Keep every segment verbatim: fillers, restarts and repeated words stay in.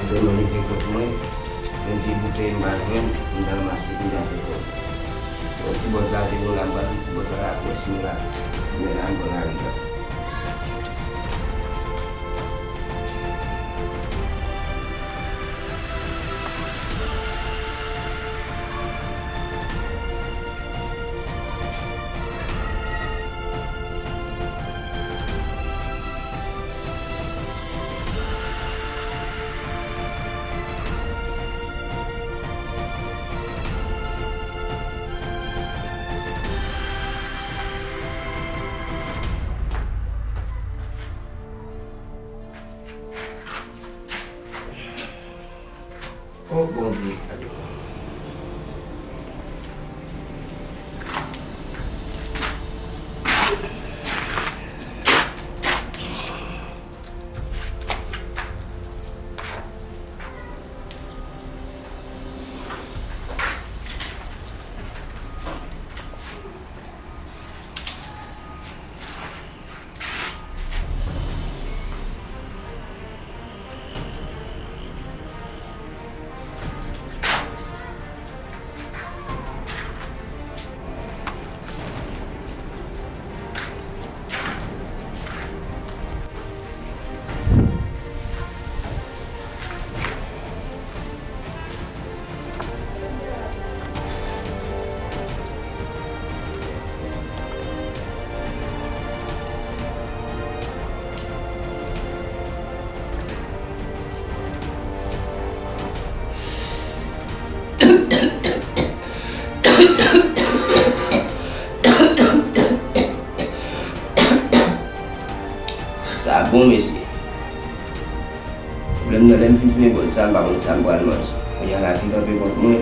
Demen leve kont mwen, menm vye boutèy m pa jwenn, m t al ranmase pou m ta fè kòb. Yon ti bòz la te bon la, m pral di ti bòz la la, mèsi m la, foumen la, m pran lari la. O Bondye, gade. Sa bon, mesye. Pwoblèm nan, lè m fin fimen bòz sa, m pa konn sa m pral manje. Kounye a lavi kanpe kont mwen.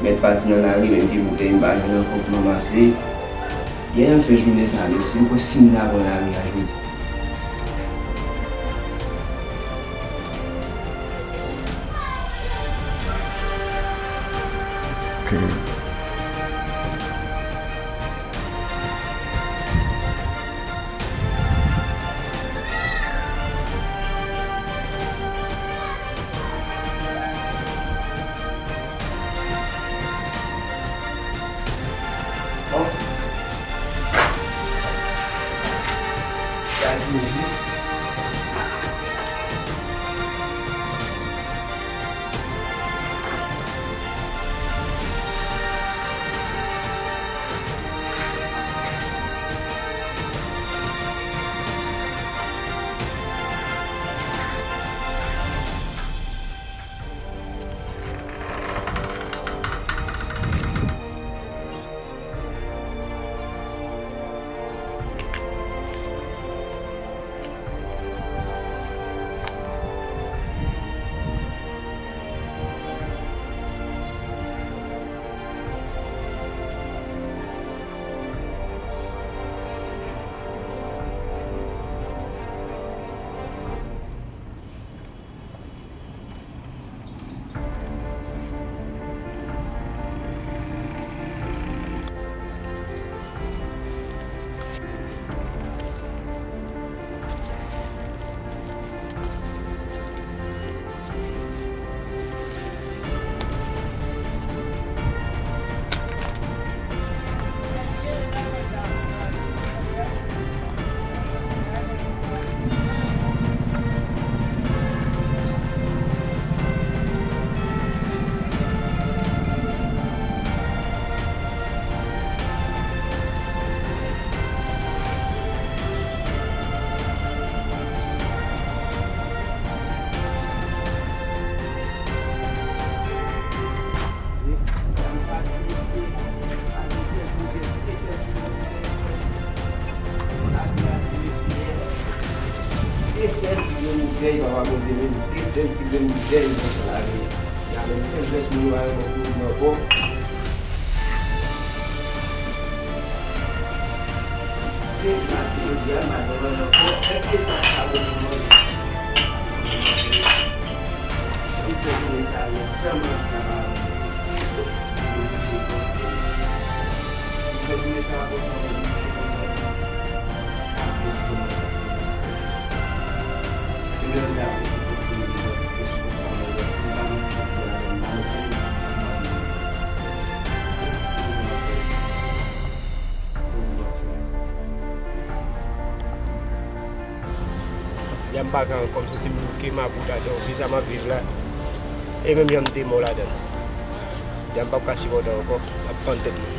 Mèt pati nan lari, menm vye boutèy m pa jwenn ankò pou m ranmase. Yè a m fè jounen sa, mesye, m kwè si m ta pran lari a jodi. Ok. De sèl ti grenn boutèy, papa Bondye, men de sèl ti grenn boutèy nan lavi a. Y ap yon sèl jès moun yo pa renmen pou moun ankò. Depi maten jodi a, m pa janm manje ankò. Èske sa pa bon pou mwen? Jan m fè jounen sa a, men san manje la pa bon. Mwen bouche konsa. M fè jounen sa a konsa, mwen bouche konsa. Apre, se kòman pase konsa. E menm sa, apre, se fòse, se fòse, se fòse. Paga ankò, m santi m bouke, m about adan yon vi sa m ap viv la. E menm jan m te mò ladan l. Deja m p ap ka sipòte ankò, m ap pann tèt mwen.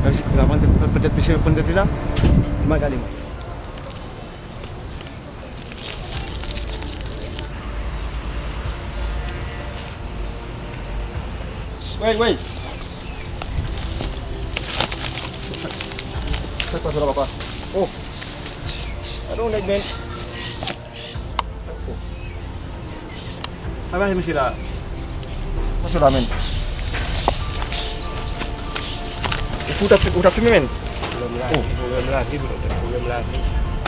Pann tèt, pann tèt, pann tèt li la. Di m al gade mwen. Wey, wey. Sa k pase la, papa? Oh. Gade yon nèg, men. Oh. Sa pase mesye la? Pase la, men. Ou t ap, ou t ap fimen, men? Pwoblèm lavi, pwoblèm lavi, pwoblèm lavi.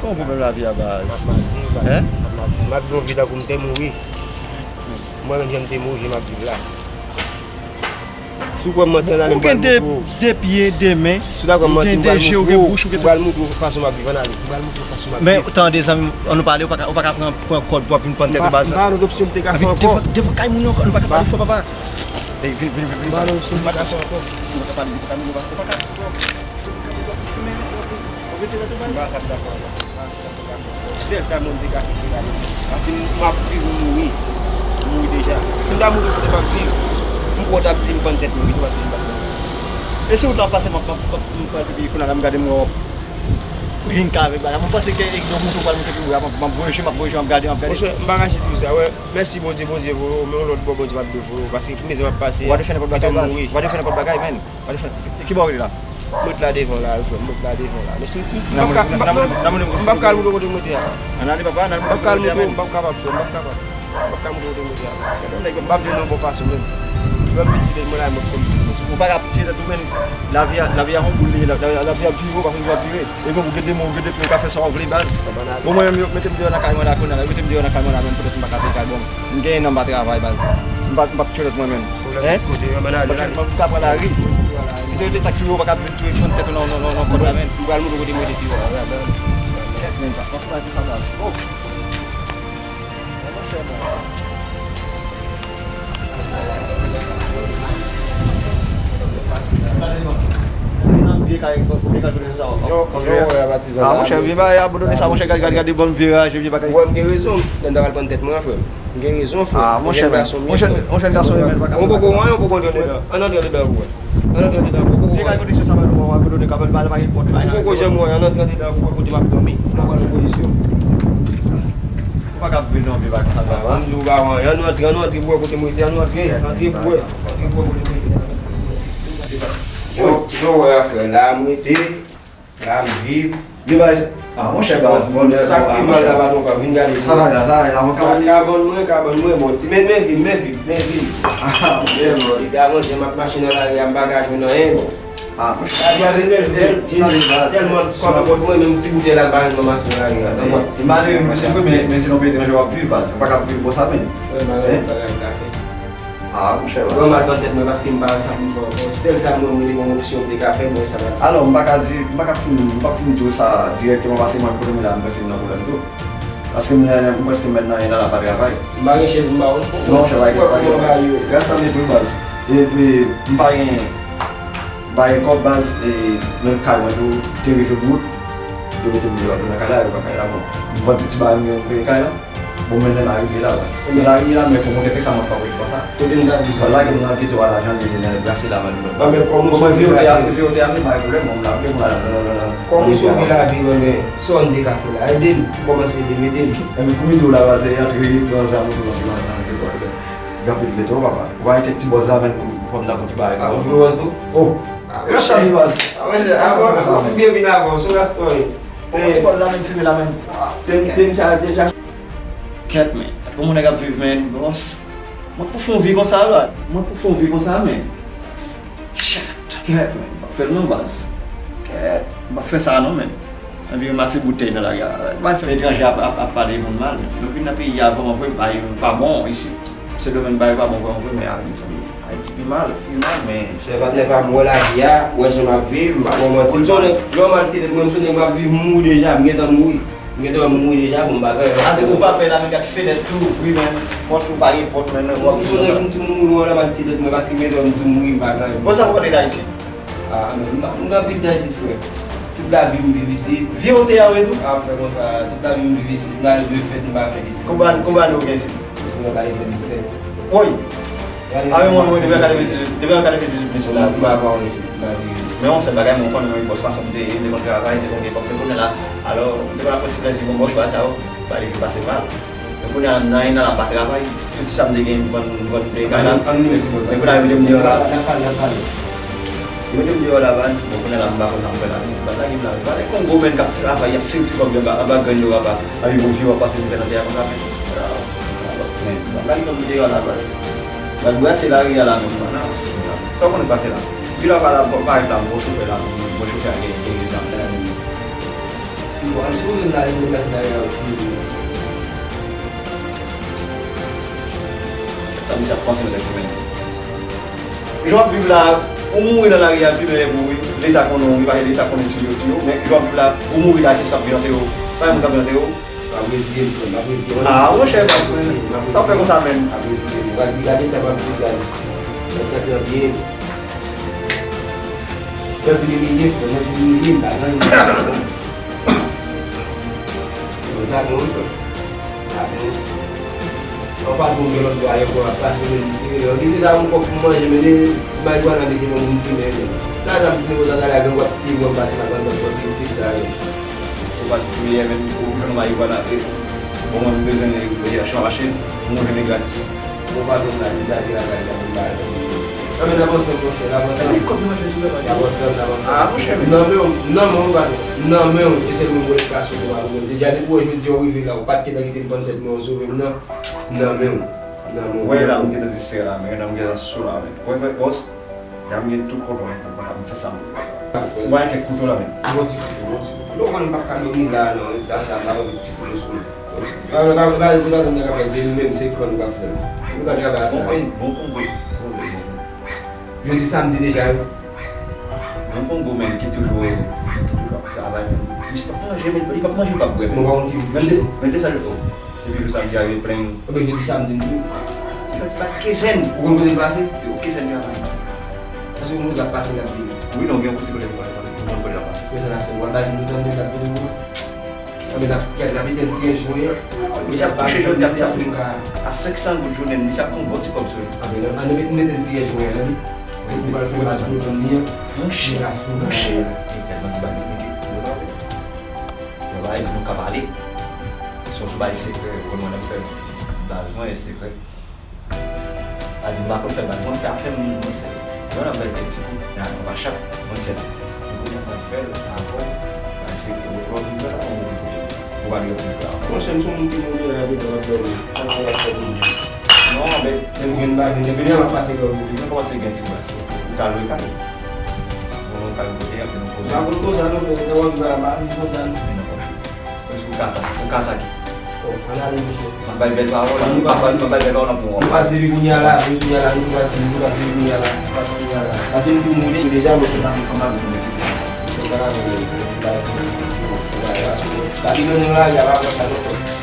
Kòman pwoblèm lavi a, baz? M ap mal viv, baz. Hein? M ap mal viv. M ap viv yon vi tankou m te mouri. Mwen menm, jan m te mouri, jan m ap viv la. Si w kwè m manti, ann ale, m pral montre w. Ou gen de, de pye, de men, ou gen de je, ou gen bouch, ou gen tout. M pral montre w fason m ap viv, ann ale. M pral montre w fason m ap viv. Men, tande, zanmi m, ann nou pale, ou pa ka, ou pa ka pran, pran kòd pou w ap vin pann tèt ou, baz. M pa, m pa nan opsyon m te ka fè ankò. Devan, devan kay moun yo ankò, nou pa ka pale fò, papa. Ey, vin, vin, vin, vin. M pa nan opsyon m te ka fè ankò. Nou pa ka pale, nou pa ka, nou pa ka. M pa sa m dakò avè w. Sèl sa mwen m te ka fè se gade. Paske m ap viv, m mouri. M mouri deja. Si m ta mouri kote m ap viv, m kwè w t ap di m pann tèt mwen, wi, w ap di m pann tèt mwen. E si w t ap pase, m ap, m ap, m ap pran pipi kounye a la, m gade m wè w ap rin kave bagay. Mwen panse ke e yon moto pral moute pi wo a, m ap, m ap voye je, m ap voye je, m ap gade, m ap gade. Monchè, m pa ka jete pou sa, wè. Mèsi Bondye, Bondye voye w, men yon lòt bò Bondye p ap dwe voye w, paske mizè m ap pase a, m te mouri. Ou pa dwe fè nenpòt bagay, baz. Ou pa dwe fè nenpòt bagay, men. Ou pa dwe fè, ki bò w rete la? Mwen t la devan la, wi, frè m, mwen t la devan la. Men si m p ap ka, m p ap, m p ap ka al montre w kote mwen te a. Ann ale, papa, ann ale montre w kote w te a, men. M p ap ka al montre w, m p ap kapab, frè m, m p ap kapab. M p ap ka montre w kote mwen te a. Gade yon nèg, m p ap viv nan bon fason menm. Lè m piti, mwen la, mwen konn. Ou pa ka ap tiye tèt ou, men. Lavi a, lavi a yon boul li ye, la, la, lavi a ap vire, ou pa konn jan l ap vire. Epi ou gen de mo, ou gen de pye, ou ka fè sa w vle, baz. Bon, mwen menm, yo mete m deyò nan kay mwen la, kounye a la, yo mete m deyò nan kay mwen la, menm poutèt m pa ka peye kay, bon. M gen en an m pa travay, baz. M pa, m pa k tchwe lòt mwen menm. Hein? Kote, ann ale, ann ale. M ka pran lari. Mete yo de tak yo, ou pa ka vin touye fann tèt ou nan, nan, nan, nan kòd la, men. M pral montre w kote m rete pi wo a. Kèt, men, pa, pa, pa, pa, pa. Oh. Jan, jan w wè a, patizan. Ah, monchè, vye bagay abandone sa, monchè, gade, gade, gade, bon vye raje, vye bagay. Ou wè m gen rezon, lè m ta pral pann tèt mwen an, frè m. M gen rezon, frè. Ah, monchè, yon jèn gason, yon jèn, yon jèn gason, men, pa ka. Ou poko wè, ou poko antre anndan. Ann antre anndan pou wè. Ann antre anndan pou wè. Ou poko wè. Ou poko janm wè, ann antre anndan pou wè kote m ap dòmi. M ap pran pozisyon. Ou pa ka viv nan vi bagay sa, papa. Ah, m di w pa wè. Ann nou antre, ann nou antre pou wè kote m rete, ann nou antre. Antre pou wè. Antre pou wè kote m rete. Jan, jan w wè a, frè, la m rete. La m viv. Li bay. Ah, monchè, baz, bon, sa k pi mal la, patwon, pa vin gade sa. Sa k kabann mwen, kabann mwen, bon, ti, men, men vi m, men vi m, men vi m. Ah, monchè, baz. Depi avanse, m ap mache nan lari a, m pa ka jwenn anyen, bon. Ah, monchè. Lavi a vin bèl, vin, vin tèlman kòm nenpòt mwen, menm ti boutèy la, m pa jwenn nan mache nan lari a, nan bwat. Malere, mwen, se vre, men, men se nan peyi etranje w ap viv, baz. Ou pa ka viv konsa, men. Wi, bagay, bagay m ka fè. Ah, monchè, baz. Mwen mal pann tèt mwen paske m pa wè sa pou m fè ankò. Sèl sa mwen, mwen te gen yon opsyon m te ka fè, mwen sa m ap fè. Alò, m pa ka di, m pa ka fin, m p ap fin di w sa dirèkteman paske mwen kote m ye la, m prèske nan pwoblèm tou. Paske m, m prèske mèt nan, nan la pa travay. M pa gen chèz, m pa wè. Non, monchè, pa gen, pa gen. Rès ann epri baz. Epi, m pa gen, m pa gen kòb baz, e menm kay mwen tou, te rive bout. Yo mete m deyò tou nan kay la, yo pran kay la, bon. M vann tout ti bagay m gen pou m peye kay la. Bon, men nan lari m ye la, baz. Nan lari m ye la, men pou mwen, sa mwen pa wè konsa. Kote m ta di sa? Lage m nan geto a la, jan m ye nan glase la, man. Bon, men kòm ou sove lavi. Vye wote a, vye wote a, men pa gen pwoblèm, bon, m la, ok, m la, nan, nan, nan. Kòm ou sove lavi, man, men sa w te ka fè la. Ede m, kòmanse ede m, ede m. Ebyen, pou m ede w la, baz, e antre, pran zam ou tou, nan, nan, nan geto a, tou. Gen anpil veto, papa. Ou pa gen kèk ti bòs la, men, pou, pou m ta pran ti bagay. Ah, ou fè wè sou? Oh. Ah, rès sa, baz. Ah, monchè, avan, ou byen vin avan, sou rès tou. Bon, ti bòs la, men, fime la, men. Tem, tem, sa, tem, sa. Kèt, men. Kòman nèg ap viv, men, bòs? Mwen pou fè yon vi konsa, baz. Mwen pou fè yon vi konsa, men. Chat. Kèt, men. M p ap fè l non, baz. Kèt. M p ap fè sa non, men. Anvi ranmase boutèy nan lari a. Bay fè etranje ap, ap, ap pale moun mal, men. Nou vin nan peyi a vrèman vre, bagay yo pa bon isit. Sendomeng bagay yo pa bon vrèman vre, men, ah, mezanmi, Ayiti pi mal, pi mal, men. Chè patnè pa m, wè lavi a, wè jan m ap viv, m pa ba w manti. M se yon nèg, lè w mal ti tèt mwen, m se yon nèg m ap viv, m mouri deja, m gentan mouri. M gentan wè m mouri deja, bon bagay. Atè ou pa pè la, men gad fenèt tou louvri, men. Pòt ou pa gen pòt, men, men. Bon, m se yon nèg m tou mouri, wè la, m al ti tèt mwen, paske m gentan wè m tou mouri, m pa gen anyen. Bon, sa pou kote Dayiti? Ah, men, m pa, m pa viv Dayiti, frè. Tout lavi m viv isit. Vye wote a ou ye tou? A, frè, konsa, tout lavi m viv isit. M pa rive fèt, m pa fèt isit. Konbyen, konbyen ane ou gen isit? Isit nan katrevenndisèt. Woy! Avè mwen, mwen, depi an katrevenndisèt, depi an katrevenndisèt, m isit la. M pa, m pa kwè w isit, m pa di. Men yon sèl bagay, mwen konnen yon bòs pa sa m te ye, m te konn travay, m te konn gen kòb, men konnen la, alò, m te konn ap pran ti plèzi pou bòs la, sa yo, pa rive pase pa. Men kounye a, m nan ena la, m pa travay. Tout sa m te gen, m vann, m vann, m te kay la. Ann, ann, ann, men kounye a, yo mete m deyò la. N ap pale, n ap pale. Yo mete m deyò la, baz. Bon, kounye a la, m pa konn sa m fè la. Baz, lage m la. Gade Kongo, men, k ap travay, y ap sere ti kòb yo anba, anba grenn yo, apa. Epi bon, vye w ap pase mizè nan peyi a konsa, men. Men, baz, lage m deyò la, baz. Baz, brase lari a la menm, baz. Sa w konnen k pase la? Epi la, pa la, pa, pa la, bon chofè la, bon chofè a gen, gen, gen zam la. Bon, al sou rim la, rim nan kase lari a, ti rim. Sa misye ap panse nan tèt li menm? Jan w ap viv la, ou mouri nan lari a, pi bèl pou ou wi. Leta konnen w wi, paske Leta konnen ti yo, ti yo, men jan w ap viv la, ou mouri la, kiyès k ap vin antere w? Pa gen moun k ap vin antere w? M ap reziye m, frè m, m ap reziye m. Ah, monchè, m ap reziye m, m ap reziye m. Sa w fè konsa menm? M ap reziye m. Gade, gade, gade, gade, gade. Gade sa k nan pye m. Santi m imilye, frè, santi m imilye, m pa gen anyen. Bon, sa bon, frè. Sa bon. Anpa bon gen lòt bò ankò ap pase, men li sere. Yo kite sa yon kòk pou manje, men li, marijwana, mesye, bon, moun fimen, men. Sa, sa m fimen, sa, sa la, gen w ap tiye, w ap pase la, pandan w ap plis la, men. Ou pa t meyè, men, ou jwenn marijwana, e, bon, mwen, m bezwen, e, machin, m jwenn li gratis. Bon, pa jwenn la, li lage lakay la, pou m ba l. Anben, n ap ansanm, monchè, n ap ansanm. N ap ansanm, n ap ansanm. Ah, monchè, men. Nan men w, nan men w, patwon. Nan men w, e sèl mwen mwen ka sove, patwon. Deja depi w wè jodi a w rive la, ou pa t gentan kite m pann tèt mwen, w sove m nan. Nan men w, nan men w. Wè la, m gentan distre la, men, m gentan sou la, men. Wè, wè, bòs, y ap gen tout kòb la, men, m fè sa m vle. Mwen kèk kouto la, men. Bon ti kouto, bon ti kouto. Non, mwen, m p ap ka dòmi la, non. Gras a la, yon ti kouto sou mwen. Pa, pa, pa, pa, pa, se nou menm, se kò nou k ap fè l. Nou ka travay a sa. Bon, bon, bon, bon, bon, bon. Jodi samdi deja, wi. Bon, bon, bon, men ki toujou, ki toujou ap travay, men. Misye p ap manje, men li p ap manje, li p ap bwè, men. Bon, pa konn ki jou. Menm de, menm de sa, yo, depi jou samdi a, yo plen. Anben, jodi samdi, m di w. Jodi pa t kezenn. Ou konn kote l pase? Yo, kezenn travay. Paske moun ap pase, l ap vini. Wi, non, gen yon kote kote l pase, moun kote l ap pase. Men sa n ap fè, w ap baze nou tande, l ap vini, wi. Anben, n ap, gade, n ap etenn ti rès jwen an. Misye ap kouche jodi a, misye ap vin a senk san goud jounen, misye ap pran bon ti kòb sou li. Anben, ann met, met etenn ti rès jwen an, wi. Pou nou al fè baz nou tann li an. Monchè, monchè. E tèlman ki bagay konplike. Yo pa vle. Yo pa vle nou ka pale. Se yon ti bagay sekrè, ou konn mwen ap fè baz mwen, e sekrè. A di m pa konn fè baz, mwen fè afè m, mwen sèl. Mwen nan bèl tèt ti kou, nan yon machan, mwen sèl. Mwen konnen mwen fè l, ankò, pase ke ou twò vin la, ou vin kote. Ou pa li vin la. Monchè, m se yon moun ki mouri la, depi w ap dòmi. Sa se afè pou mwen. Non, men, men m jwenn pa jwenn. Depi lè m ap pase lòt kote, mwen kòmanse gen ti baz. Ou ka lwe kay. Mwen, mwen ka lwe kote, apre nou poze. M pa konn konsa, non, frè. Lè w ap viv la, m pa konn konsa, non. Men non, monchè. Èske ou ka, ou ka atake? Bon, ann ale, monchè. M ap bay bèl pawòl, m ap bay, m ap bay bèl pawòl nan pou ou. Nou pase depi kounye a la, depi kounye a la, nou pase, nou pase depi kounye a la, nou pase kounye a la. Pase nou te mouri deja, monchè. Ou pa vin kòmanse pou mwen, ti. Se pa la, monchè. Ba ti, ba ti, ba ti, ba ti, ba ti, ba ti, ba ti, ba ti, ba ti, ba ti, ba ti, ba ti,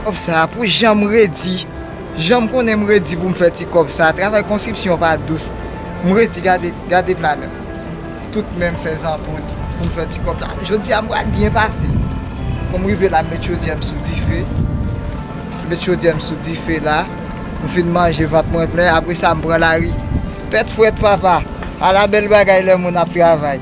Kòb sa, pou jan m redi, jan m konnen m redi pou m fè ti kòb sa, travay konstriksyon pa dous. M redi, gade, gade pla men m. Tout men m fè zanpot pou m fè ti kòb la. Jodi a m pral byen pase. Pou m rive la, m met chodyè m sou dife. M met chodyè m sou dife la. M fin manje, vant mwen plen. Apre sa, m pran lari. Tèt frèt, papa. Ala bèl bagay lè moun ap travay.